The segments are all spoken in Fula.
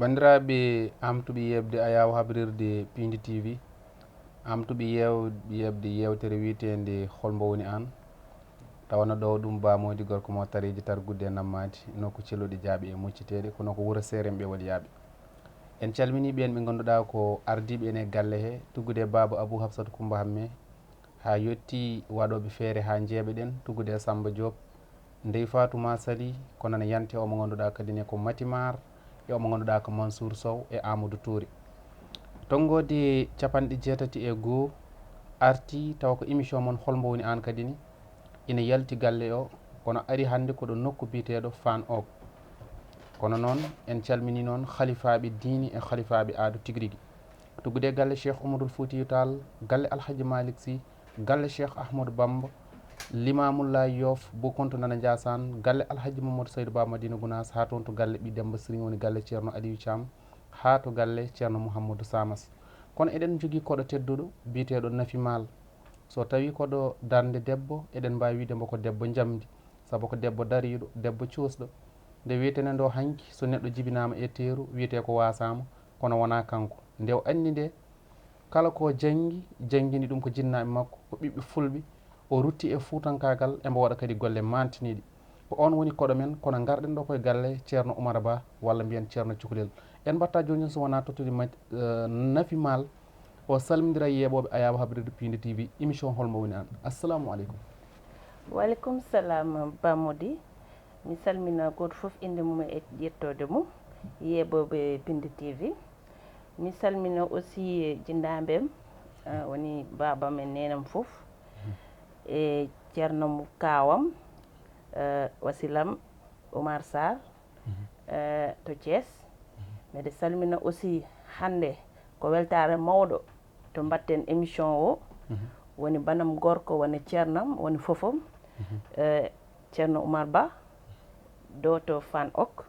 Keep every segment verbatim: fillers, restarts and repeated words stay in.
Banndiraaɓe, amtuɓe yeeɓde ayaawo habrirde Piindi T V, amtuɓe yeew- yeeɓde yeewtere wiyeteende Hol Mbo Woni Aan? Tawana ɗo ɗum Ba Moodi, gorko mo tareeji targudde e nammaadi, nokku celluɗe jaaɓe e mucceteeɗe, kono ko wuro seerenɓe walyaaɓe. En calminii ɓeen ɓe ngannduɗaa ko ardiiɓe en e galle he, tuggude e Baaba Abuu Hafsatu Kummba Hammee, haa yettii waɗooɓe feere haa njeeɓe ɗen, tuggude e Sammba Joob, Ndey Faatu Maa Sali, kono ne yante omo ngannduɗaa kadi ne ko Mati Maar, e omo ngannduɗaa ko Mansuur Sow e Aamadu Tuure. Tonngoode capanɗe jeetati e goo artii, tawa ko émission mon Hol Mbo Woni Aan kadi ni, ina yalti galle o, kono ari hannde ko ɗo nokku biyeteeɗo Fann Ok. Kono noon, en calminii noon halifaaɓe diine e halifaaɓe aado tigi rigi. Tuggude e galle Cheikh Oumaroul Foutiyou Tall, galle Alhaji Malick Sy, galle Cheikh Ahmadou Bamba, Limamullahi Yoff, Bou Kounta Nana Ndiassane, galle Alhaji Mamadou Seydou Ba Madina Gounass, haa toon to galle Ɓii Demba Siré woni galle Ceerno Aliou Thiam, haa to galle Ceerno Mouhamadou Samas. Kono eɗen njogii koɗo tedduɗo biyeteeɗo Nafi Maal. So tawii koɗo darnde debbo, eɗen mbaawi wiyde mbo ko debbo njamndi, sabu ko debbo dariiɗo, debbo cuusɗo. Nde wiyetene ndo hanki, so neɗɗo jibinaama e teeru, wiyetee ko waasaama, kono wonaa kanko. Nde o anni nde, kala ko janngi, janngini ɗum ko jinnaaɓe makko, ko ɓiɓɓe fulɓe, o rutti e fuutankaagal, embo waɗa kadi golle maantiniiɗe. Ko oon woni koɗo men, kono ngarɗen ɗo koye galle Ceerno Oumar Ba, walla mbiyen Ceerno Cukalel. En mbaɗta jooni so wonaa tottude ma-, eh, Nafi Maal, o salmindira yeeɓooɓe ayaawo habrirde Piindi T V, émission Hol Mbo Woni Aan? Assalamu aleykum. Waleykum salam, Ba Moodi. Mi salmina gooto fof innde mum e yettoode mum, yeeɓooɓe Piindi T V. Mi salmina aussi jinnaaɓe am, eh, woni baaba am e neene am fof, e ceerno mo kaaw am, eh, wasilam Oumar Sarr, eh, to Thiès. Mbeɗa salmina aussi hannde ko weltaare mawɗo to mbaɗten émission o, woni banam gorko, woni ceernam, woni fofom, eh, Ceerno Oumar Ba, ɗo to Fann Ok.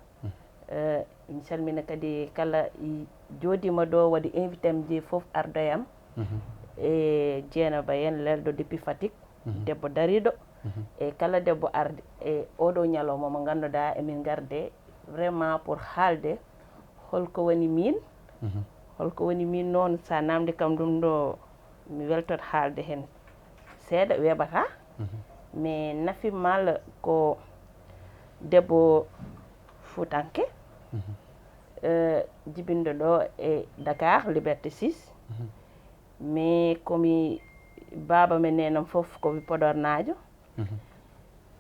Eh, mi salmina kadi kala i-, jooɗiima ɗo, waɗi invité am ji fof ardoyam. E Jeynaba en, lelɗo depuis Fatick, debbo dariiɗo. E kala debbo arde e oɗo ñalawma mo ngannduɗaa emin ngarde vraiment pour haalde holko woni miin. Holko woni miin noon, so a naamndi kam ɗum ɗo, mi weltoto haalde heen seeɗa, weeɓataa. Mais Nafi Maal ko debbo fuutanke, eh, jibinɗo ɗo e Dakar, Liberté six. Mais ko mi, baaba men neenam fof ko mi Podornaajo.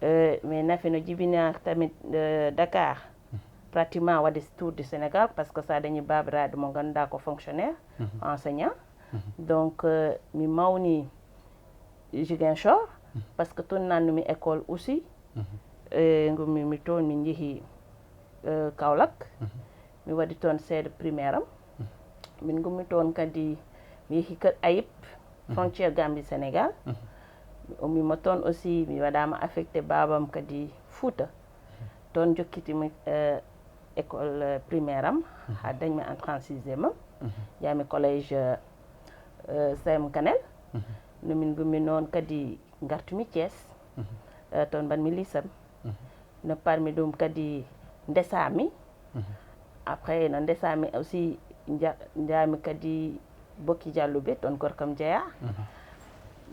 Eh, mais Nafi no jibina tamit, eh, Dakar, pratiquement waɗi tour du Sénégal, parce que so a dañi baabiraaɗo mo ngannduɗaa ko fonctionnaire, enseignant. Donc, eh, mi mawni Ziguinchor, parce que toon naatnumi école aussi. Eh, ngummimi toon, min njehi, eh, Kaolack. Mi waɗi toon seeɗa primaire am. Min ngummi toon kadi, mi yehi Kër Ayib, frontière Gambie Sénégal. Mi ummiima toon aussi, mi waɗaama affecté, baabam kadi Fouta. Toon jokkitimi, eh, école, eh, primaire am, haa dañmi entrée en sixième am. Jahmi collège, eh, C M Kanel. No min ngummi noon kadi ngartumi Thiès. Eh, toon mbaɗmi lycée am. No parmi ɗum kadi ndesaami. Après no ndesaami aussi, nja-, njaami kadi Bokki Jalluɓe, toon gorkam jeyaa.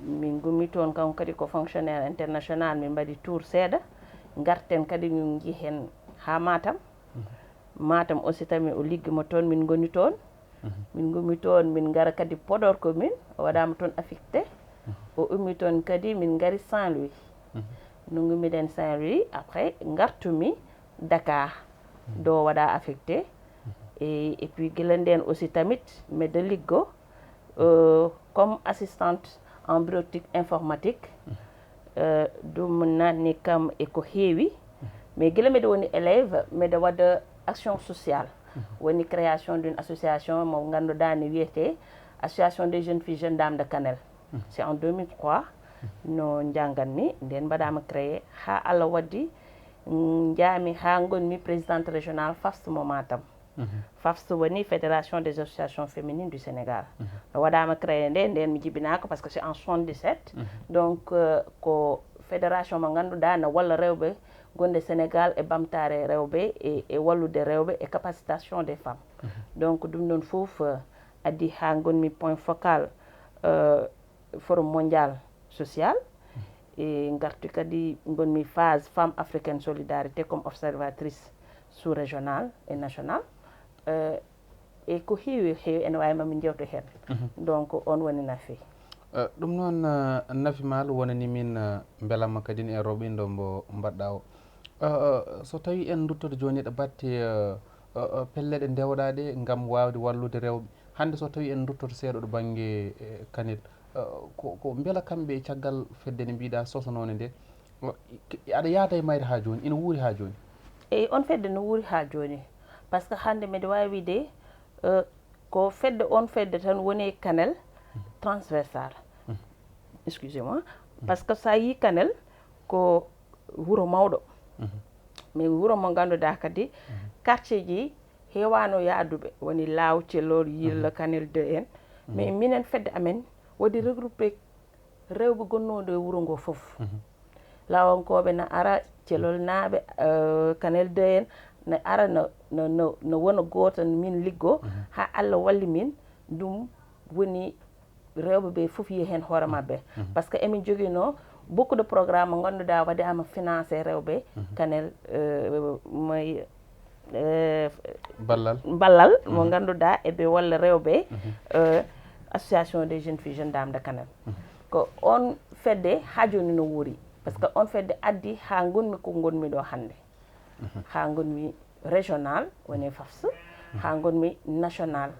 Min ngummi toon, kanko kadi ko fonctionnaire international, min mbaɗi tour seeɗa. Ngarten kadi min njehen haa Matam. Matam aussi tami o liggima toon, min ngoni toon. Min ngummi toon, min ngara kadi Podor commune, o waɗaama toon affecté. O ummi toon kadi, min ngari Saint-Louis. No ngummiɗen Saint-Louis, après ngartumi Dakar, ɗo waɗa affecté. Et, et puis gila ndeen aussi tamit mbeɗa liggo, euh, comme assistante en bureautique informatique. Euh, ɗum naatni kam e ko heewi. Mais gila mbeɗa woni élève, mbeɗa waɗa action sociale. Woni création d'une association mo ngannduɗaa ne wiyetee Association des jeunes filles gendarmes de Kanel. C'est en deux mille trois no njannganmi, ndeen mbaɗaama créé, haa Allah waddi, mm, njaami haa ngonmi présidente régionale FAFS mo Matam. FAFS woni Fédération des associations féminines du Sénégal. No waɗaama créé nde, ndeen mi jibinaaka parce que c'est en soixante-dix-sept. Donc, euh, ko Fédération mo ngannduɗaa na walla rewɓe gonɗe Sénégal e ɓamtaare rewɓe e, e wallude rewɓe e capacitation des femmes. Donc ɗum ɗon fof, eh, addi haa ngonmi point focal, eh, Forum mondial social. E ngarti kadi ngonmi phase Femme africaine solidarité comme observatrice sous-régionale et nationale. Eh, e ko heewi heewi ene waawi ma min njewto heen. Donc on woni nafi. Eh, ɗum noon, eh, Nafi Maal, wonani min, eh, mbelamma kadi e roɓindo mbo mbaɗɗa o. Eh, eh, so tawi en duttoto jooni eɗe batte, eh, eh, eh, pelle ɗe ndewɗa ɗe ngam waawde wallude rewɓe. Hannde so tawi en duttoto seeɗa ɗo bannge, eh, Kanel, eh, ko, ko mbela kamɓe caggal fedde nde mbiɗa sosonoonde nde, eh, aɗa yaada e mayre haa jooni, ina wuuri haa jooni? Eyi, on fedde no wuuri haa jooni. Par ce que hannde mbeɗa waawi wiide, eh, ko fedde, on fedde tan woni e Kanel transversal. Excusez-moi. Par ce que so a yii Kanel ko wuro mawɗo. Mais wuro mo ngannduɗaa kadi quartier ji heewaano yaaduɓe, woni Laaw, Celol, Yillo, Kanel deux en. Mais minen fedde amen waɗi regroupé rewɓe gonnooɗo e wuro ngo fof. Laawankooɓe na ara, Celolnaaɓe, eh, Kanel deux en na ara, no, no, no, no wona gooto, min liggo haa Allah walli min. Ɗum woni rewɓe ɓe fof yi heen hoore maɓɓe. Par ce que emin joginoo beaucoup de programme mo ngannduɗaa waɗaama financé rewɓe Kanel, eh, moy, eh, Ballal. Ballal mo ngannduɗaa eɓe walla rewɓe, eh, association des jeunes filles, jeunes dames de Kanel. Ko on fedde haa jooni no wuuri. Par ce que on fedde addi haa ngonmi ko ngonmi ɗo hannde. Haa ngonmi régional, woni FAFS, haa ngonmi national.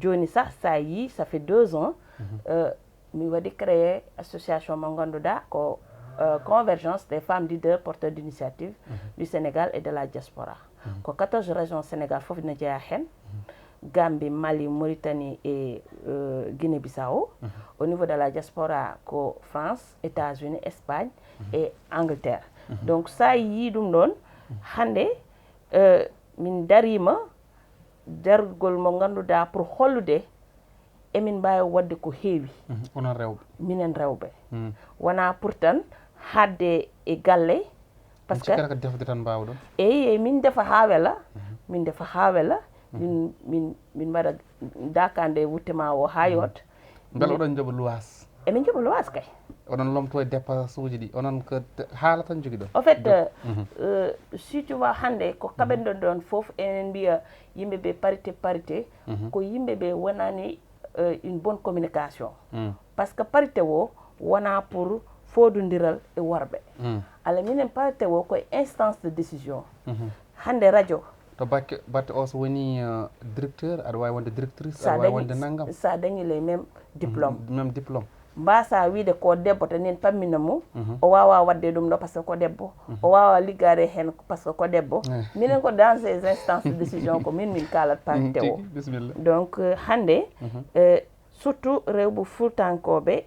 Jooni sah, so a yii, ça fait deux ans, eh, mi waɗi créé association mo ngannduɗaa ko, eh, Convergence des femmes leaders porteurs d'initiative du Sénégal et de la diaspora. Ko quatorze régions Sénégal fof ina jeyaa heen. Gambie, Mali, Mauritanie et, eh, Guinée-Bissau. Au niveau de la diaspora ko France, États-Unis, Espagne et Angleterre. Donc so a yii ɗum ɗoon, hannde, eh, min dariima dargol mo ngannduɗaa pour hollude emin mbaawi waɗde ko heewi. Onon rewɓe. Minen rewɓe. Wonaa pour tan haɗde e galle. Par ce que Cikkata ko defde tan mbaawɗon. Eyi, eyi, min defa haa wela. Min defa haa wela. Min, min, min mbaɗa dakande wutte ma o haa yoot. Mbela oɗon njoɓa luwaas? Emin njoɓa luwaas kay. Oɗon lomto e dépense uji ɗi, onon ko te- haala tan jogiɗon? En fait, euh, si tu vois hannde ko kaɓenɗon ɗon fof, enen mbiya yimɓe ɓe parité, parité, ko yimɓe ɓe wonani, euh, une bonne communication. Par ce que parité o wona pour foodondiral e worɓe. Ala minen parité o koye instance de décision. Hannde radio. To batte, batte o so woni, euh, directeur, aɗa waawi wonde directrice, aɗa waawi wonde nanngam. Sa dañi les mêmes diplômes. Même diplôme. Mbasa wiide ko debbo tan en pammina mo, o wawa wadde ɗum ɗo parce que ko debbo, o wawa liggade hen parce que ko debbo. Minen ko dans ces instances de décision ko min min kalat parité o. Bisimilla. Donc, euh, hannde, euh, surtout rewɓe fuutankoɓe,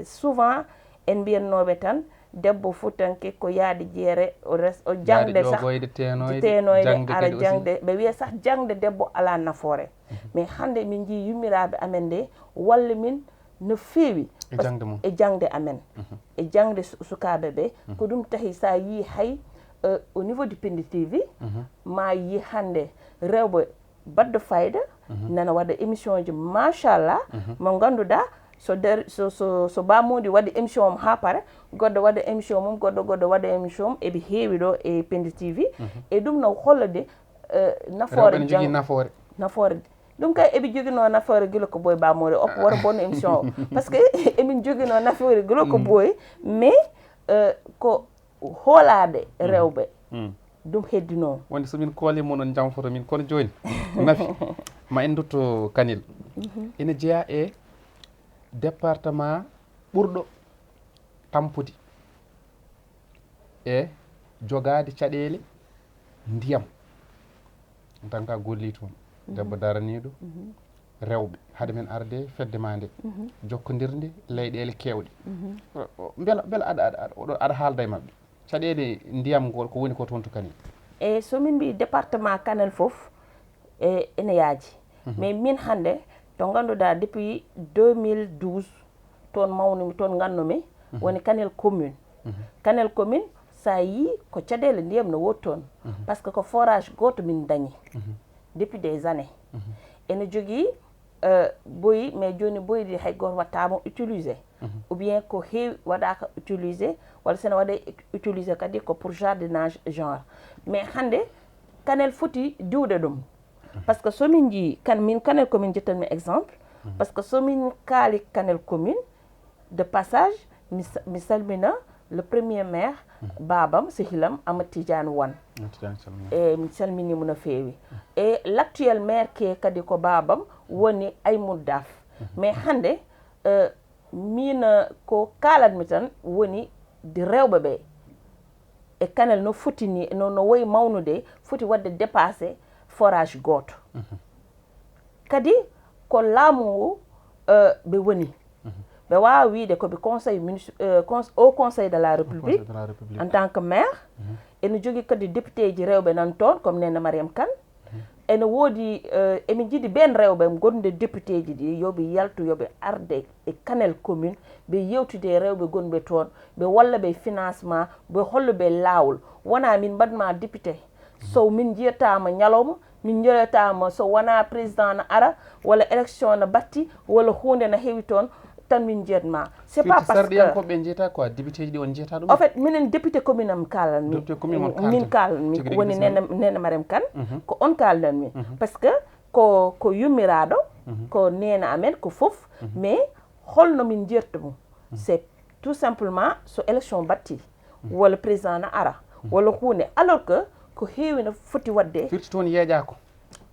souvent en mbiyatnoɓe tan debbo fuutanke ko yaade jeere, o res o jangde sah, ƴogoyde, teenoyde, teenoyde, jangde ara kadi aussi. Jangde, ɓe wiya sah jangde debbo ala nafoore. Mais hannde min jii yummiraɓe amen nde walla min no feewi. E jangde mum. E jangde amen, e jangde su- sukaɓe ɓe. Ko ɗum tahi sa yii hay, euh, au niveau du Pindi T V, ma yii hannde rewɓe baɗɗo fayida nana waɗa émission ji machallah, mo ngannduɗaa so der so so so Ba Mody waɗi émission mum haa pare, goɗɗo waɗa émission mum, goɗɗo goɗɗo waɗa émission mum, eɓe heewi ɗo e Pindi T V. E ɗum no hollode, euh, nafoore Rewɓe ne jogii nafoore. Nafoore. Ɗum kay eɓe joginoo nafoore gila ko Boy Ba Mody o ko wara bonno émission o. Parce que emin joginoo nafoore gila ko Boy, mais, euh, ko hoolaade rewɓe. Ɗum heddinoo. Wonde so min kooli mon on jamfoto min kono jooni. Nafi. Ma en ndutto Kanel. Ina jeyaa e département ɓurɗo tampude e jogaade caɗeele ndiyam. En tant que a golli toon, debbo daraniiɗo rewɓe, hade men arde fedde ma nde, jokkondirde leyɗeele keewɗe. O- o- mbela, mbela aɗa, aɗa, aɗa, oɗo- aɗa haalda e maɓɓe? Caɗeele ndiyam ngol ko woni ko toon to Kanel? E so min mbii département Kanel fof, e ene yaaji. Mais min hannde to ngannduɗaa depuis deux mille douze, toon mawnumi, toon ngannumi, woni Kanel commune. Kanel commune, sa yii ko caɗeele ndiyam no woodi toon. Par ce que ko forage gooto min dañi depuis des années. Ene jogii euh, boyi, mais jooni boyi ɗi hay gooto waɗtaama utilisé. Ou bien ko heewi waɗaaka utilisé, walla so ene waɗa utilisé kadi ko pour jardinage genre. Mais hannde kanel foti diwde ɗum. Par ce que so min njii kan, min kanel ko min jettanmi exemple. Par ce que so min kaali kanel commune, de passage, mi sa- mi salmina le premier maire, baabam, sehilam, Amadou Tidiane Wan. Tidiane Salmina. E mi salminiimo no feewi. E l'actuel maire ke kadi ko baabam woni Aymoud Daf. Mais hannde, eh, min, eh, ko kaalatmi tan woni de rewɓe ɓe. E kanel no foti ni, no, no woyi mawnude, foti waɗde dépassé forage gooto. Kadi ko laamu ngu, eh, ɓe woni. Ɓe waawa wiyde ko ɓe conseil munici- eh, cons- au conseil de la République, Conseil de la République. En tant que maire. Ene jogii kadi député ji rewɓe nan toon, comme Néné Mariam Kane. Ene woodi, eh, emin njiɗi ɓeen rewɓe gonɓe député ji ɗi, yo ɓe yaltu, yo ɓe arde e kanel commune, ɓe yewtida e rewɓe gonɓe toon, ɓe walla ɓe financement, ɓe holla ɓe laawol. Wonaa min mbaɗ ma député, so min njiyataama ñalawma, min njiyataama so wonaa président na ara, walla élection na batti, walla huunde na heewi toon, tan min njiyat ma. C'est pas parce que Sarɗiyankoɓe ɓe njiyata quoi, député ji ɗi on njiyata ɗum? En fait, minen député commune am kaalanmi. Député commune on Min kaalata. kaalanmi, Tigi woni rigi Néné, Néné Mariam Kane, ko on kaalanmi. Parce que ko, ko yummiraaɗo, ko neene amen, ko fof, mais holno min njiyirta ɗum? C'est tout simplement so élection batti, walla président na ara, walla huunde, alors que ko heewi no foti waɗde. Firti toon yeeƴaako.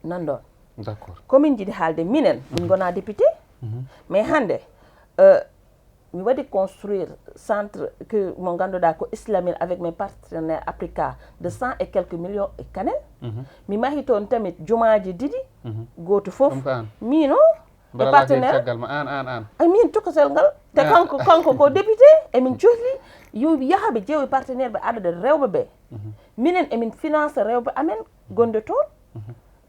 Nan ɗoon. D'accord. Ko min njiɗi haalde minen, min ngonaa député, mais hannde, euh, mi waɗi construire centre que mo ngannduɗaa ko Islamil avec mes partenaires Africa de cent et quelques millions e kanel. Mi mahi toon tamit jumaaji ɗiɗi, gooto fof. Ɗum ko aan? Miino e Mbaɗa partenaire. Caggal ma aan, aan, aan. Ay, min cukalel ngal. Te kanko, kanko ko député, emin cohli yo yaha ɓe ƴeewa partenaire ɓe adada rewɓe ɓe. Minen emin finance rewɓe amen gonɗe toon.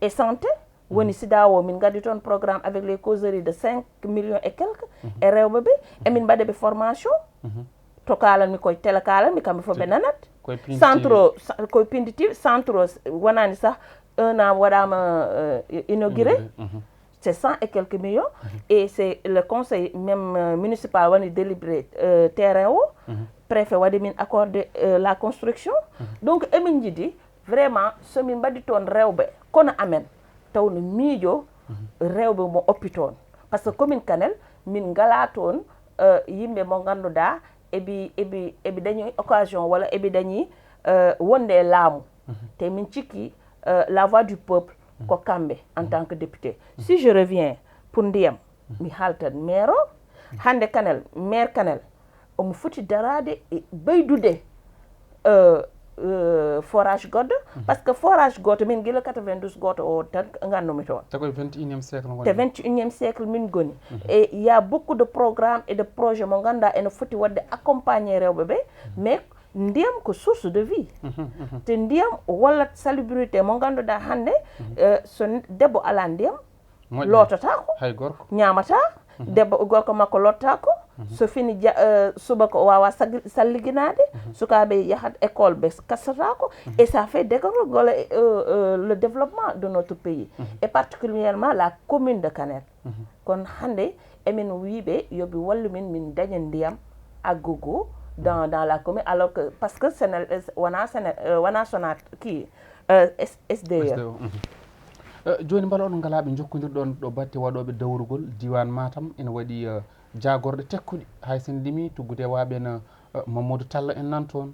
E santé, woni sida o, min ngaddi toon programme avec les causeries de cinq millions et quelques. E rewɓe ɓe, emin mbaɗa ɓe formation. To kaalanmi koye télé kaalanmi, kamɓe fof ɓe nanat. Koye pindi Centre o, sa- koye pindi tiiɗi, centre o s- wonani sah un an waɗama, euh, inauguré. C'est cent et quelques millions. Et c'est le conseil même, euh, municipal woni délibéré, euh, terrain o. Préfet waɗi min accordé, euh, la construction. Donc emin njiɗi vraiment so min mbaɗi toon rewɓe kono amen, taw no miijo rewɓe mo oppi toon. Par ce que commune Kanel, min ngala toon, euh, yimɓe mo ngannduɗaa eɓi, eɓi, eɓi dañi occasion walla eɓi dañi, euh, wonde e laamu. Te min cikki, euh, la voix du peuple ko kamɓe en tant que député. Si je reviens pour ndiyam, mi haaltat maire o. Hannde Kanel, maire Kanel, omo foti daraade e ɓeydude, euh, euh, forage goɗɗo. Par ce que forage gooto, min gila quatre-vingt-douze gooto o tan nganndu-mi toon. Te koye vingt et unième siècle ngon. Te vingt et unième siècle min ngoni. Et il y a beaucoup de programmes et de projets mo ngannduɗaa ene foti waɗde accompagner rewɓe ɓe, mais ndiyam ko source de vie. Te ndiyam walla salubrité mo ngannduɗaa hannde, euh, so n- debbo alaa ndiyam, Moƴƴa. Loototaako. Hay gorko. Ñaamataa. Debbo, gorko makko loototaako. So fini ja- eh, subaka o waawaa sag- salliginaade. Sukaaɓe yahat école ɓe kastotaako. Et ça fait dégringoler, euh, euh, le développement de notre pays. Et particulièrement la commune de Kanel. Kono hannde emin wii ɓe yo ɓe wallu min, min daña ndiyam à gogo dans, dans la commune, alors que, parce que Senel, wonaa Senel, euh, wonaa Sonat, kii, euh, S- SDE. SDE, mhm. Eh, jooni mbela on ngalaa ɓe njokkondirɗon ɗo batte waɗooɓe dawrugol diiwaan Matam? Ene waɗi, eh, jaagorɗe tekkuɗe, hay so en limii, tuggude waaɓe no, eh, Mamadou Talla en nan toon,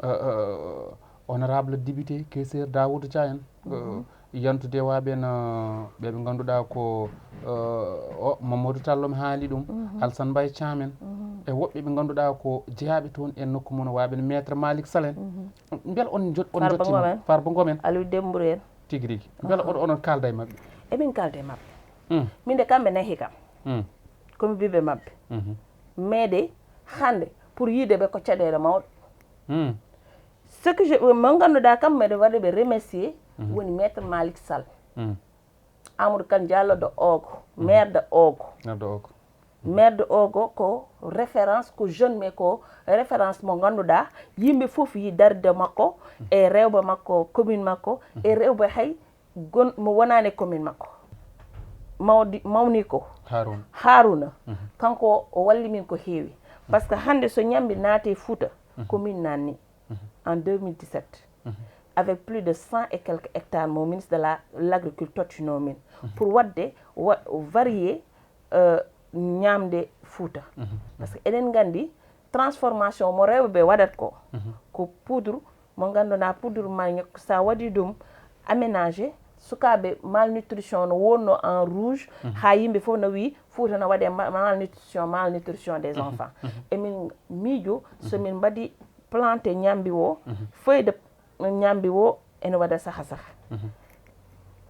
eh, eh, honorable député Kayseur Daouda Dia en, eh, yantude waaɓe no ɓe ɓe ngannduɗaa ko, eh, o Mamadou Talla mi haali ɗum, Alassane Mbaye Thiam en, e woɓɓe ɓe ngannduɗaa ko jeyaaɓe toon e nokku mon, waaɓe no maître Malick Sall en. Mbela on njot- on Farba njottiima Ngom en. Farba Ngom en? Aliou Dembourou en. Tigi rigi. Mbela oɗo onon kaalda e maɓɓe? Emin kaalda e maɓɓe. Mm. Min de kamɓe nahi kam. Mm. Komi bibe maɓɓe. Mhm. Mais de hannde pour yiide ɓe ko caɗeele mawɗe. Mm. Ce que je, mo ngannduɗaa kam mbeɗa waɗa ɓe remercier woni maître Malick Sall. Mm. Amadou Kane Diallo de Ogo, maire de Ogo. Neɗɗo o ko. Maire de Ogo ko référence, ko jeune, mais ko référence mo ngannduɗaa yimɓe fof yi darde makko, e rewɓe makko, commune makko, e rewɓe hay gon mo wonaani e commune makko. Mawdi mawni ko Haruna. Haruna. Kanko o walli min ko heewi. Parce que hannde so ñambi naati e Fouta, ko min naanni en deux mille dix-sept, avec plus de cent et quelques hectares, mo ministre de la, l'agriculture tottinoo min pour waɗde wa-, varié, euh, ñaamde Fouta. Parce que eɗen nganndi transformation mo rewɓe ɓe waɗat ko, ko poudre mo ngannduɗaa, poudre manioc, sa waɗi ɗum aménagé, sukaaɓe malnutrition no wonno en rouge, haa yimɓe fof no wii Fouta no waɗe ma-, malnutrition, malnutrition des enfants. Emin miijo so min mbaɗi planté ñambi o, feuille de ñambi o ene waɗa saha saha.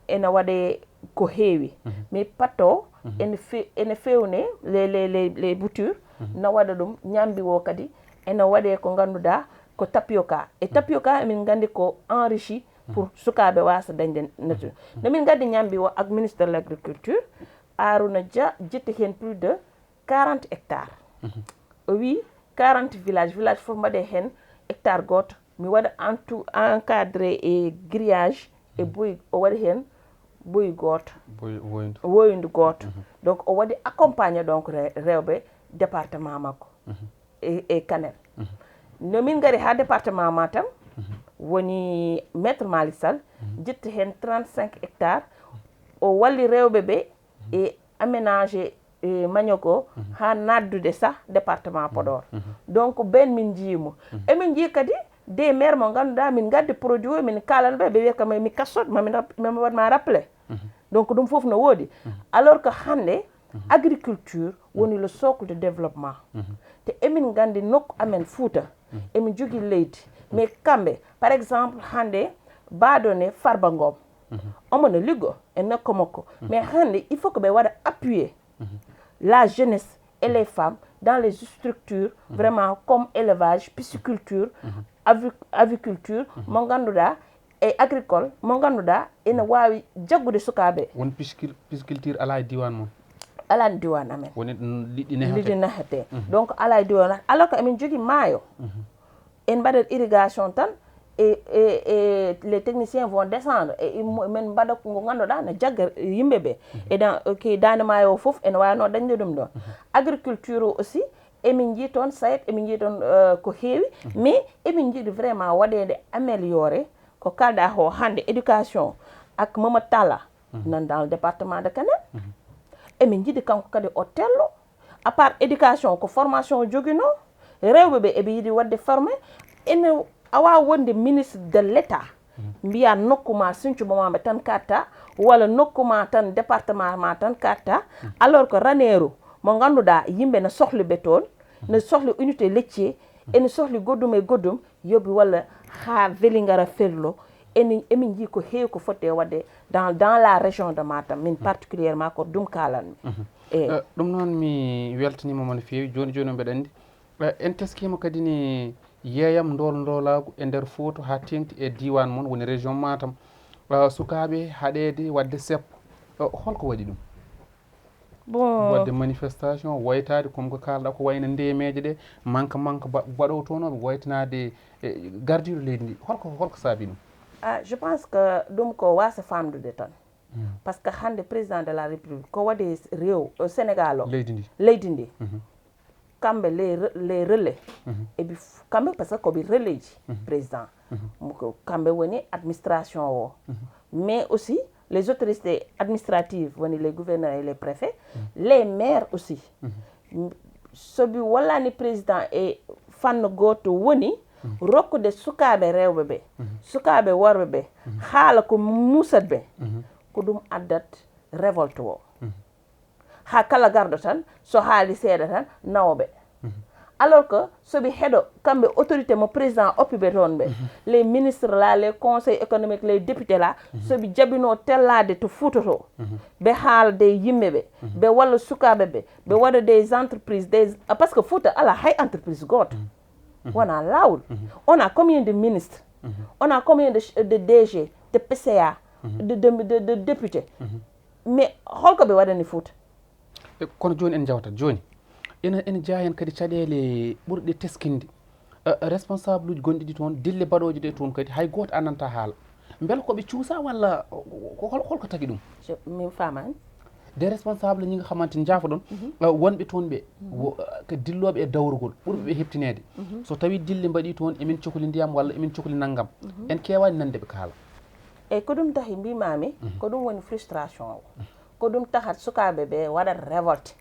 Ene waɗe ko heewi. Mais patto ene fe-, ene fewne les, les, les, les boutures, no waɗa ɗum ñambi o kadi ene waɗe ko ngannduɗaa ko tapioca. E tapioca emin nganndi ko enrichi pour sukaaɓe waasa dañde nature. No min ngaddi ñambi o ak ministre de l'agriculture, Arouna Dia jetti heen plus de quarante hectares. O wii quarante villages, village fof mbaɗe heen hectare gooto. Mi waɗa en tout encadré e grillage e boyi, o waɗi heen boyi gooto. Boyi woyndu. Woyndu gooto. Donc o waɗi accompagné donc re-, rewɓe département makko e, e Kanel. No min ngari haa département Matam, woni maître Malick Sall, jetti heen trente-cinq hectares, o walli rewɓe ɓe e aménagé e manioc o haa naatdude sah département Podor. Donc ɓeen min njiyii mo. Emin njiyii kadi des maires mo ngannduɗaa min ngaddi produit o, min kaalana ɓe, ɓe wiyata kam mi kassot, ma min rap-, ma mi waɗ ma rappelé. Donc ɗum fof no woodi. Alors que hannde agriculture woni le socle de développement. Te emin nganndi nokku amen Fouta, emin jogii leydi. Mais kamɓe, par exemple, hannde Badone Farba Ngom, omo no liggo e nokku makko. Mais hannde il faut que ɓe waɗa appuyer la jeunesse et les femmes dans les structures vraiment comme élevage, pisciculture, avi-, aviculture, mo ngannduɗaa e agricole mo ngannduɗaa ene waawi jaggude sukaaɓe. Won piscul-, pisciculture alaa e diiwaan mon? Alaa e diiwaan amen. Woni ɗum liɗɗi nehatee? Liɗɗi nehatee. Donc alaa e diiwaan, alors que emin njogii maayo. En mbaɗat irrigation tan e, e, e les techniciens vont descendre e immo-, men mbaɗa ko ngannduɗaa na jagga yimɓe ɓe. E dans, ok, Daande Maayo o fof ene waawno dañde ɗum ɗon. Agriculture o aussi, emin njii toon SAED, emin njii toon, euh, ko heewi, mais emin njiɗi vraiment waɗeede amélioré ko kalɗaa ko hannde éducation ak Mamadou Talla nan dans le département de Kanel. Emin njiɗi kanko kadi o tello, à part éducation ko formation o joginoo, rewɓe ɓe eɓe yiɗi waɗde formé, ene a waawa wonde ministre de l'État, mbiya nokku ma Sinthiou Bamambé tan katta, walla nokku ma tan département ma tan katta, alors que Raneeru mo ngannduɗaa yimɓe ne sohli ɓe toon, ne sohli unité laitier, ene sohli goɗɗum e goɗɗum, yoɓi walla haa Vélingara ferlo. Enen, emin njii ko heewi ko foti e waɗde dans, dans la région de Matam, min particulièrement ko ɗum kaalanmi. Eyi. Eh, ɗum noon mi weltaniima mo no feewi. Jooni jooni mbeɗa anndi, eh, en teskiima kadi ne yeeyam ndool ndoolaagu e nder Fouta haa teeŋti e diiwaan mon woni région Matam. Eh, sukaaɓe haɗeede waɗde seppo. Eh, holko waɗi ɗum? Bon. Waɗde manifestation, woytaade, comme ko kaalɗaa ko wayno ndeemeeje ɗe, manque manque ba-, baɗotonooɓe, woytanaade, eh, gardiiɗo leydi ndi. Holko, holko saabi ɗum? Ah, je pense que ɗum ko waasa faamdude tan. Parce que hannde président de la République ko waɗi rew, eh, Sénégal o. Leydi ndi. Leydi ndi. Kamɓe les re-, les relais, eɓe f-, kamɓe parce que ko ɓe relais ji président. Mo ko kamɓe woni administration o. Mais aussi les autorités administratives, woni les gouverneurs et les préfets, les maires aussi. M-, so ɓe wallani président e fanno gooto woni rokkude sukaaɓe rewɓe ɓe, sukaaɓe worɓe ɓe, haala ko muusat ɓe, ko ɗum addat révolte o. Haa kala garɗo tan, so haali seeɗa tan, nawa ɓe. Alors que so ɓe heɗo, kamɓe autorité mo président oppi ɓe toon ɓe, les ministres là, les conseils économiques, les députés là, so ɓe jaɓino tellaade to Fouta to, ɓe haalde e yimɓe ɓe, ɓe walla sukaaɓe ɓe, ɓe waɗa des entreprises, des, ah, parce que Fouta alaa hay entreprise gooto. Wonaa laawol. On a combien de ministres? On a combien de ch-, de D G, de P C A, de, de, de, de députés? Mais holko ɓe waɗani Fouta? E, kono jooni en njawtat jooni, ene ene jeyaa heen kadi caɗeele ɓurɗe teskinde. Eh, responsable uji gonɗi ɗi toon, dille baɗooje ɗe toon kadi, hay gooto anndantaa haala. Mbela ko ɓe cuusaa walla ko, ko, hol-, holko tagi ɗum? Je- min faamaani. Des responsables ñi nga xamante ni, njaafoɗon, eh, wonɓe toon ɓe, wo-, eh, ko dillooɓe e dawrugol, ɓurɓe ɓe heɓtineede. So tawii dille mbaɗii toon, emin cokli ndiyam walla emin cokli nanngam, en keewaani nande ɓe kaala. Eyi, ko ɗum tahi mbiimaami, ko ɗum woni frustration o. Ko ɗum tahat sukaaɓe ɓe waɗat révolte.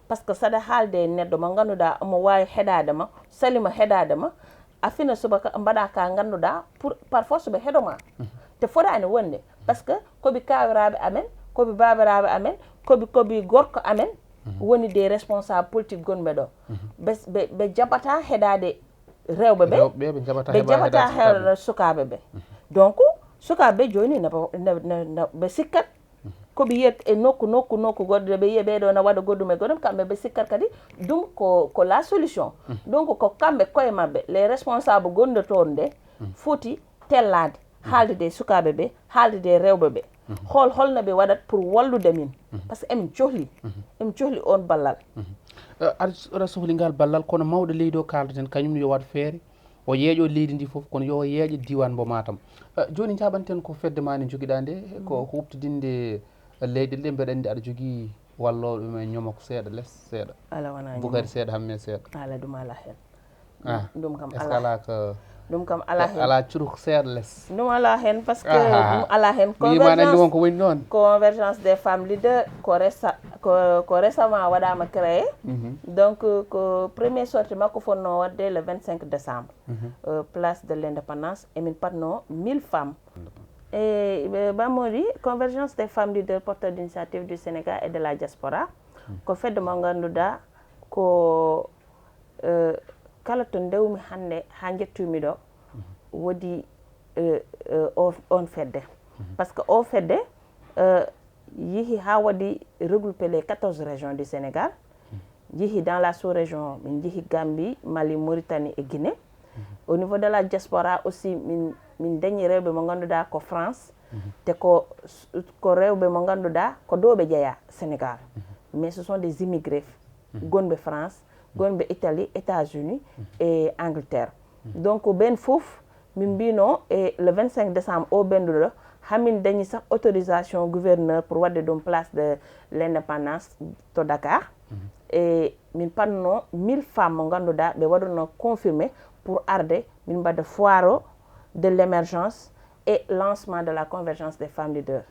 Parce que saɗa haalde e neɗɗo mo ngannduɗaa omo waawi heɗaade ma, salima heɗaade ma, a fina subaka mbaɗa ka ngannduɗaa pour par force ɓe heɗo ma. Te fotaani wonde, parce que ko ɓe kaawiraaɓe amen, ko ɓe baabiraaɓe amen, ko ɓe, ko ɓe gorko amen, woni des responsables politiques gonɓe ɗo. Ɓe, ɓe, ɓe jaɓataa heɗaade rewɓe ɓe, Rewɓe ɓe, ɓe jaɓataa ɓe heɓa-, jaɓataa heɗaade sukaaɓe. Heɗaade sukaaɓe ɓe. Donc, sukaaɓe ɓe jooni na, na, na, na, ɓe sikkat ko ɓe yiyat e nokku, nokku, nokku goɗɗo, ɓe yiya ɓeɗo na waɗa goɗɗum e goɗɗum, kamɓe ɓe sikkat kadi ɗum ko, ko la solution. Donc, ko kamɓe koye maɓɓe, les responsables gonɗo toon nde, foti tellaade, haaldude e sukaaɓe ɓe, haaldude e rewɓe ɓe. Hol, holno ɓe waɗat pour wallude min? Parce que emin cohli, emin cohli on ballal. Eh, aɗa, aɗa sohli ngal ballal, kono mawɗo leydi o kaaldaten, kañum yo waɗ feere, o yeeƴo leydi ndi fof, kono yo o yeeƴo diiwaan mbo Matam. Eh, jooni njaɓanten ko fedde ma nde njogiɗaa nde, ko, ko huɓtidinde leyɗe ɗe, mbeɗa anndi aɗa jogii wallooɓe ma ñomok seeɗa les, seeɗa. Ala wona Bukari seeɗa, Hamme seeɗa. Ala ɗum ala heen. Ah, Ɗum kam est-ce que ala. Alaa ko, Ɗum kam ala heen. Alaa curuk seeɗa les? Ɗum ala heen, parce que Aha. Ɗum ala heen. Mi yima aɗa anndi Convergence, won ko woni noon. Convergence des femmes leaders ko, resa, ko, ko récemment waɗaama créé. Donc, ko premier sortie makko fotnoo waɗde le vingt-cinq décembre. Euh, place de l'indépendance, emin patnoo mille femmes. E, e, Bamori, Convergence des femmes leaders porteurs d'initiative du Sénégal et de la diaspora, ko fedde mo ngannduɗaa ko, eh, kala to ndewmi hannde haa njettumi ɗo, woodi, eh, eh, o, on fedde. Parce que o fedde, eh, yehi haa waɗi regroupé les quatorze régions du Sénégal, yehi dans la sous-région, min yehi Gambie, Mali, Mauritanie et Guinée. Au niveau de la diaspora aussi, min, min dañi rewɓe mo ngannduɗaa ko France, te ko, ko rewɓe mo ngannduɗaa ko ɗo ɓe jeyaa Sénégal. Mais ce sont des immigrés, gonɓe France, gonɓe Italie, États-Unis et Angleterre. Donc, ɓen fof, min mbino e le vingt-cinq décembre o ɓennuɗo, hamin dañi sax autorisation gouverneur pour waɗde ɗum place de l'indépendance to Dakar. E min patno mille femmes mo ngannduɗaa ɓe waɗuno confirmé pour arde min mbaɗa foire de l'émergence et lancement de la convergence des femmes leaders.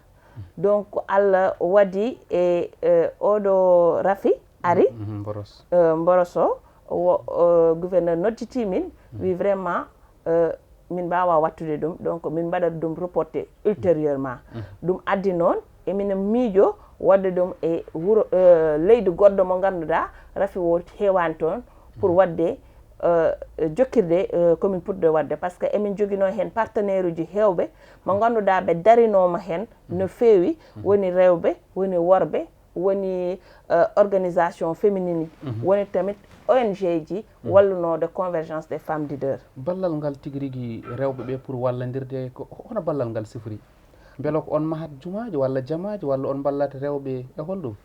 Donc, Allah waɗi e, e oɗo rafi ari, Mhm, Mboros. Eh, Mboros o, wo, eh, gouverneur nodditi min, wi vraiment, eh, min mbaawa wattude ɗum, donc min mbaɗat ɗum reporté ultérieurement. Ɗum addi noon, emin miijo waɗde ɗum e wuro, eh, leydi goɗɗo mo ngannduɗaa rafi o heewaani toon pour waɗde, eh, jokkirde, eh, komin puɗɗo waɗde, parce que emin joginoo heen partenaire uji heewɓe mo ngannduɗaa ɓe darinooma heen no feewi, woni rewɓe, woni worɓe, woni, eh, organisation féminine, woni tamit O N G ji wallunoɗo Convergence des femmes leaders. Ballal ngal tigi rigi rewɓe ɓe pour wallandirde, ko hono ballal ngal sifori? Mbela ko on mahat jumaaji walla jamaaji walla on mballat rewɓe e holɗum?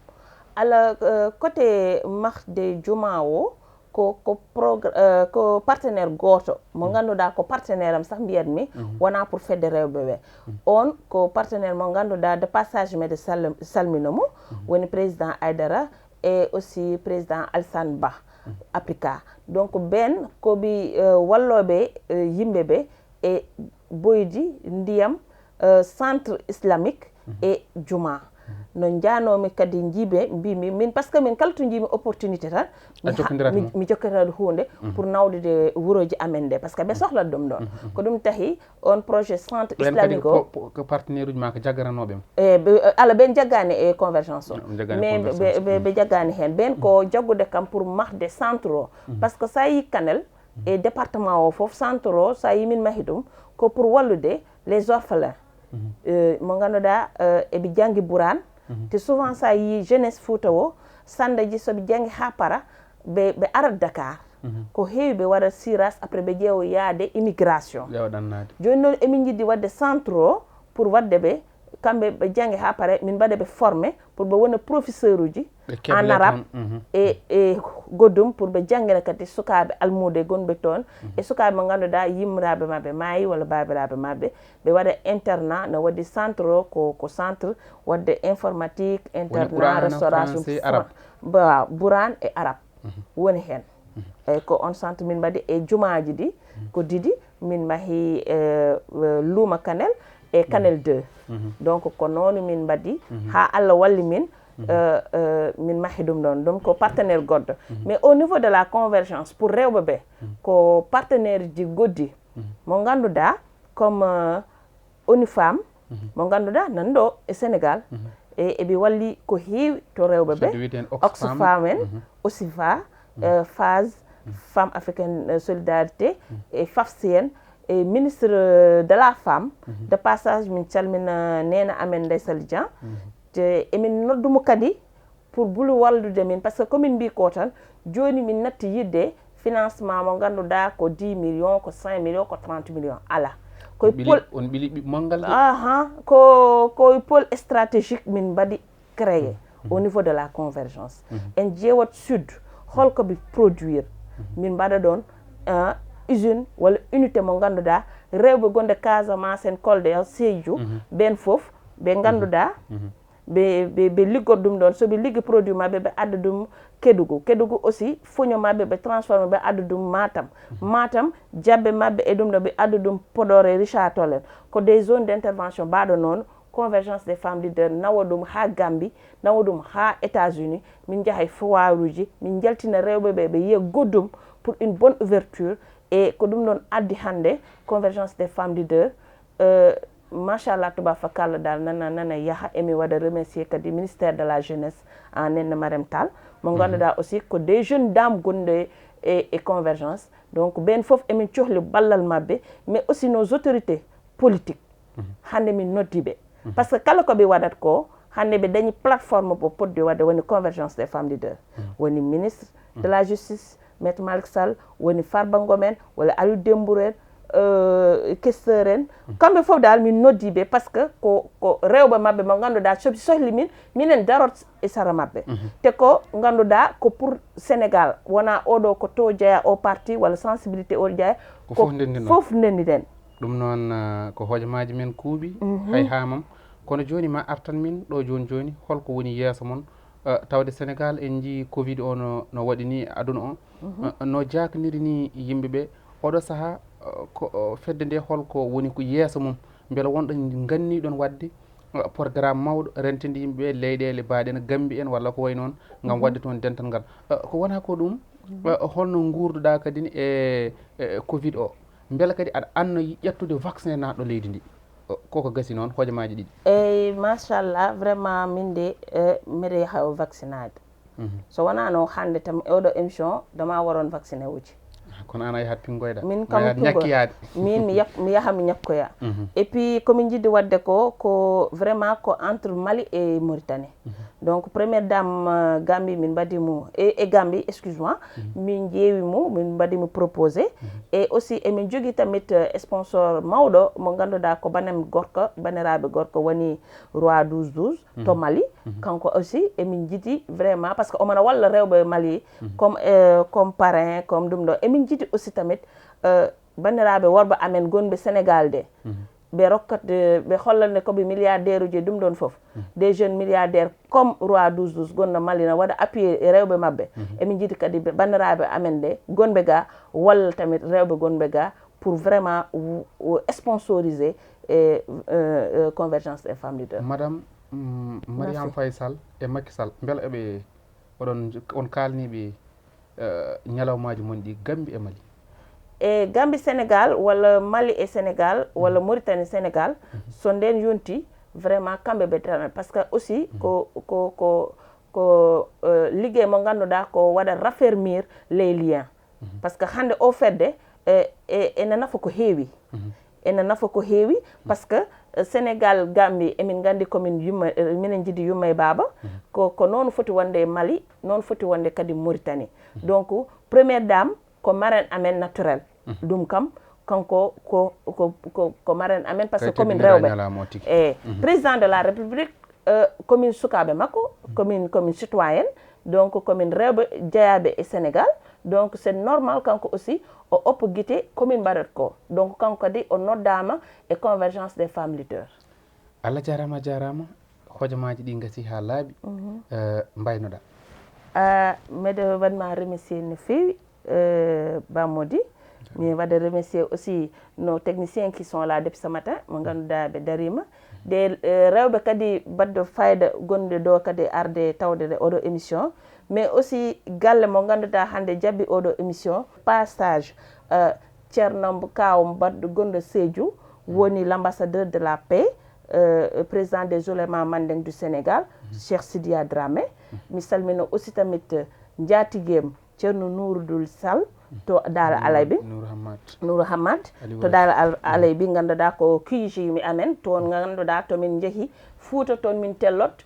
Ala, eh, côté mahde juma o, ko, ko progr-, eh, ko partenaire gooto mo ngannduɗaa ko partenaire am sax mbiyatmi, wonaa pour fedde rewɓe ɓe. On ko partenaire mo ngannduɗaa de passage mbeɗa sal-, salmina mo, woni président Aydara et aussi président Alsane Ba, Africa. Donc, ɓen ko ɓe, eh, wallooɓe, eh, yimɓe ɓe e boydi, ndiyam, eh, centre islamique e juma. No njanoomi kadi njiiɓe, mbimi min, parce que min kala to njiimi opportunité tan, mi, mi jokkata huunde pour nawdude wurooji amen ɗe, parce que ɓe sohlat ɗum ɗon. Ko ɗum tahi on projet centre islamique o. Ko partenaire uji ma ko jaggaranooɓe ma? E, ala, ɓen jaggaani e convergence o, mais ɓe jaggaani heen. Ɓen ko jaggude kam pour mahde centre o, parce que sa yi Kanel e département o fof, centre o, sa yi min mahi ɗum, ko pour wallude les orphelins, eh, mo ngannduɗaa, eh, eɓe janngi Buraan. Te souvent sa yi jeunesse Fouta o, sanndaji soɓe janngi haa para, ɓe, ɓe arat Dakar. Ko heewi ɓe waɗat siras, après ɓe ƴeewa yaade immigration. Jooni noon emin njiɗi waɗde centre o pour waɗde ɓe kamɓe ɓe jannge haa pare, min mbaɗa ɓe formé pour ɓe wona professeur uji en arabe e e goddum, pour ɓe janngina kadi sukaaɓe almuude gonɓe toon e sukaaɓe mo ngannduɗaa yimmiraɓe maɓɓe maayi walla baabiraɓe maɓɓe. Ɓe waɗa internat, no waɗi centre o ko ko centre waɗde informatique, internat, restauration, ba buran e arabe woni heen. Eyyi, ko on centre min mbaɗi e jumaaji ɗi ko ɗiɗi, min mahi e luuma Kanel e Kanel deux. Donc ko noonu min mbaɗi haa Allah walli min, min mahi ɗum ɗon. Ɗum ko partenaire goɗɗo. Mais au niveau de la convergence pour rewɓe ɓe, ko partenaire ji goɗɗi mo ngannduɗaa comme ONU Femmes mo ngannduɗaa nan ɗo e Sénégal. E eɓe walli ko heewi to rewɓe ɓe, Oxfam en, OSIFA, Phase, Femmes Africaines Solidarité, e FAFSI en, e ministre de la Femme. De passage min calmina neena amen Ndeye Sali Dieng. Te emin noddu mo kadi pour bulu wallude min, parce que komin mbi ko tan, jooni min natti yidde financement mo ngannduɗaa ko dix millions, ko cinq millions, ko trente millions, ala. Koye pôle, on ɓili ɓiɓɓe manngal de. Aha, ko koye pôle stratégique min mbaɗi créé au niveau de la convergence. En jeewat sud, holko ɓe produire? Min mbaɗa ɗon usine walla unité mo ngannduɗaa rewɓe gonɗe Casamance en, Kolda, Sédhiou, ɓen fof ɓe ngannduɗaa ɓe ɓe ɓe liggota ɗum ɗon. So ɓe liggi produit maɓɓe, ɓe adda ɗum Kédougou. Kédougou aussi, foño maɓɓe ɓe transformé, ɓe adda ɗum Matam. Matam, jabbe maɓɓe e ɗum ɗo, ɓe adda ɗum Podor e Richard Toll en. Ko des zones d'intervention mbaɗo noon. Convergence des femmes leaders nawa ɗum haa Gambie, nawa ɗum haa États-Unis. Min njaha e foire uji, min njaltina rewɓe ɓe, ɓe yiya goɗɗum pour une bonne ouverture. E ko ɗum ɗon addi hannde Convergence des femmes leaders. Machallah, tubafakallah, dal nana nana yaha. Emi waɗa remercier kadi ministère de la jeunesse, en nenne Marem Tall, mo ngannduɗaa aussi ko des jeunes dames gonɗe e e convergence. Donc ɓen fof emin cohli ballal maɓɓe, mais aussi nos autorités politiques. Hannde min noddi ɓe, parce que kala ko ɓe waɗat ko, hannde ɓe dañi plateforme mo potde waɗde, woni Convergence des femmes leaders. Woni ministre de la justice, Maître Malick Sall, woni Farba Ngom en, walla Aliou Dembourou en, euh, Questeur en. Kamɓe fof dal min noddi ɓe, parce que ko ko rewɓe maɓɓe mo ngannduɗaa soɓe sohli min, minen darot e sara maɓɓe. Te ko ngannduɗaa ko pour Sénégal, wona oɗo ko to jeeya, o parti walla sensibilité o jeeya. Ko fof ndenndi noon. Fof ndenndi ɗen. Ɗum noon, ah, ko hojomaaji men kuuɓi, hay haamam. Kono jooni ma artan min ɗo jooni jooni, holko woni yeeso mon? Ah, tawde Sénégal en njii covid o no, no waɗi ni aduna o, ah, no jaakniri ni yimɓe ɓe. Oɗo sahaa, ah, ko, ah, fedde nde holko woni ko yeeso mum? Mbela wonɗo nganniɗon waɗde, ah, programme mawɗo rentinde yimɓe ɓe leyɗeele mbaɗen Gambie en walla ko wayi noon, ngam waɗde toon dental ngal? Ah, ko wona ko ɗum, ah, holno nguurduɗa kadi e, e covid o? Mbela kadi aɗa annoyi ƴettude vaccin naatɗo leydi ndi? Koko gasi noon, hojomaaji ɗiɗi. Eyi, machallah, vraiment, min de, eh, mbeɗa yaha o vaccinaade. So wonaa no hannde tan, e oɗo émission, dama waron vacciné uji. Ah, kono an a yahat pinngoyɗa? Min kam ñakkiyaade. Min mi yak-, mi yaha mi ñakkoya. Et puis, ko min njiɗi waɗde ko, ko vraiment ko entre Mali et Mauritanie. Donc, première dame, euh, Gambie, min mbaɗi mo, e, e Gambie, excuse-moi, min ƴeewi mo, min mbaɗi mo proposé. Et aussi, emin jogii tamit, euh, sponsor mawɗo mo ngannduɗaa ko banam gorko, baniraaɓe gorko woni Roi douze douze to Mali. Kanko aussi, emin njiɗi vraiment, parce que omona walla rewɓe Mali, comme, euh, comme parrain, comme ɗum ɗo. Emin njiɗi aussi tamit, euh, baniraaɓe worɓe amen gonɓe Sénégal de. Ɓe rokkat, ɓe hollat ne ko ɓe milliardaire uji e ɗum ɗon fof. Des jeunes milliardaires comme Roi douze douze gonɗo Mali na waɗa appuyé e rewɓe maɓɓe. Emin njiɗi kadi ɓe banndiraaɓe amen ɓe gonɓe ga, walla tamit rewɓe gonɓe ga pour vraiment w-, w-, sponsoriser e, euh, euh, convergence des femmes leaders. Madame, mm, Mariam Faye Sall e Macky Sall, mbela eɓe, oɗon, on kaalniiɓe eh, ñalawmaaji mon ɗi Gambie e Mali? E Gambie Sénégal, walla Mali e Sénégal, walla Mauritanie Sénégal, so nden yonti, vraiment, kamɓe ɓe tan, parce que aussi, ko, ko, ko, ko, eh, liggey mo ngannduɗaa ko waɗa raffermir les liens. Parce que hannde o fedde, eh, e, ene nafa ko heewi. Ene nafa ko heewi, parce que, eh, Sénégal, Gambie, emin nganndi ko min yumma, eh, minen njiɗi yumma e baaba. Ko, ko noon foti wonde e Mali, noon foti wonde kadi Mauritanie. Donc, première dame ko marraine amen naturelle. Ɗum kam Kanko ko ko ko ko marraine amen, parce que komin rewɓe. E président de la République, euh, komin sukaaɓe makko, komin komin citoyenne, donc komin rewɓe jeyaaɓe e Sénégal. Donc c'est normal kanko aussi o oppo gite komin mbaɗat ko. Donc kanko kadi o noddaama e convergence des femmes leaders. Allah jarama jarama. Hojomaaji ɗi gasi ha laaɓi. Mbaynoɗa? Mbeɗa waɗma remercier no feewi. Bamodi, mi waɗa remercier aussi nos techniciens qui sont là depuis ce matin, mo ganduɗa ɓe darima. De rewɓe kadi baɗɗo fayida gonɗe ɗo kadi arde tawde oɗo émission. Mais aussi galle mo ganduɗa hande jabbi oɗo émission, passage, ceerno kaw baɗɗo gonɗo Sédhiou, woni l'ambassadeur de la paix, président des oulémas mandeng du Sénégal, Cheikh Sidia Dramé. Mi salmina aussi tamit njatigem ceerno Nouroudou Sall to Daara Alaybi. Nourou Hamad to Daara Alaybi, ganduɗa ko Q G mi amen toon, ganduɗa to min jeehi Fouta toon min tellot.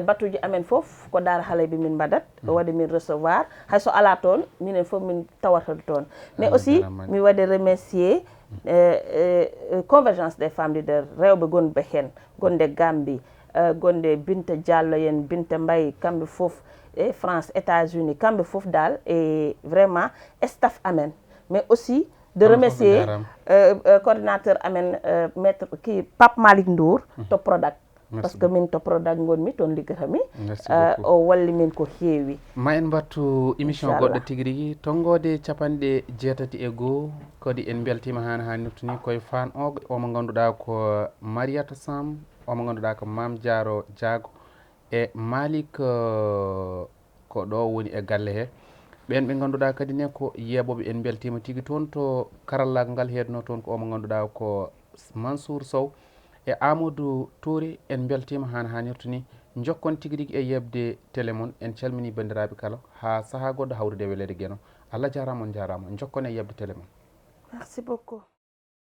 Batuji amen fof ko Daara Alaybi min mbaɗat. O waɗi min recevoir, hayso ala toon minen fof min tawata toon. Mais aussi mi waɗi remercier convergence des femmes leaders, rewɓe gonɓe hen, gonde Gambie, gonde Binta Diallo en, Binta Mbaye, kamɓe fof e France, États-Unis, kamɓe fof dal e vraiment staff amen. Mais aussi de remercier coordinateur amen, maître ki Pape Malick Ndour to Prodac. Parce que min to Prodac gonmi, toon liggatami. O walli min ko heewi. Ma en mbattu émission goɗɗo tigi rigi, tonngode capanɗe jeetati e goo. Kadi en mbeltima hano hannirta ni koye Fann o, omo ganduɗa ko Mariata Samb, omo ganduɗa ko Mame Diaro Diago e Malick, ko ɗo woni e galle he. Ɓen ɓe ganduɗa kadi ne ko yeeɓoɓe, en mbeltima tigi toon to karallagal ngal, heedno toon ko omo ganduɗa ko Mansour Sow e Amadou Touré. En mbeltima hano hannirta ni. Jokkon tigi rigi e yeɓde télé mon. En calmini bandiraɓe kala ha saaha goɗɗo hawrude e welede Geno. Allah jarama, on jarama. Jokkon e yeɓde télé mon. Merci beaucoup.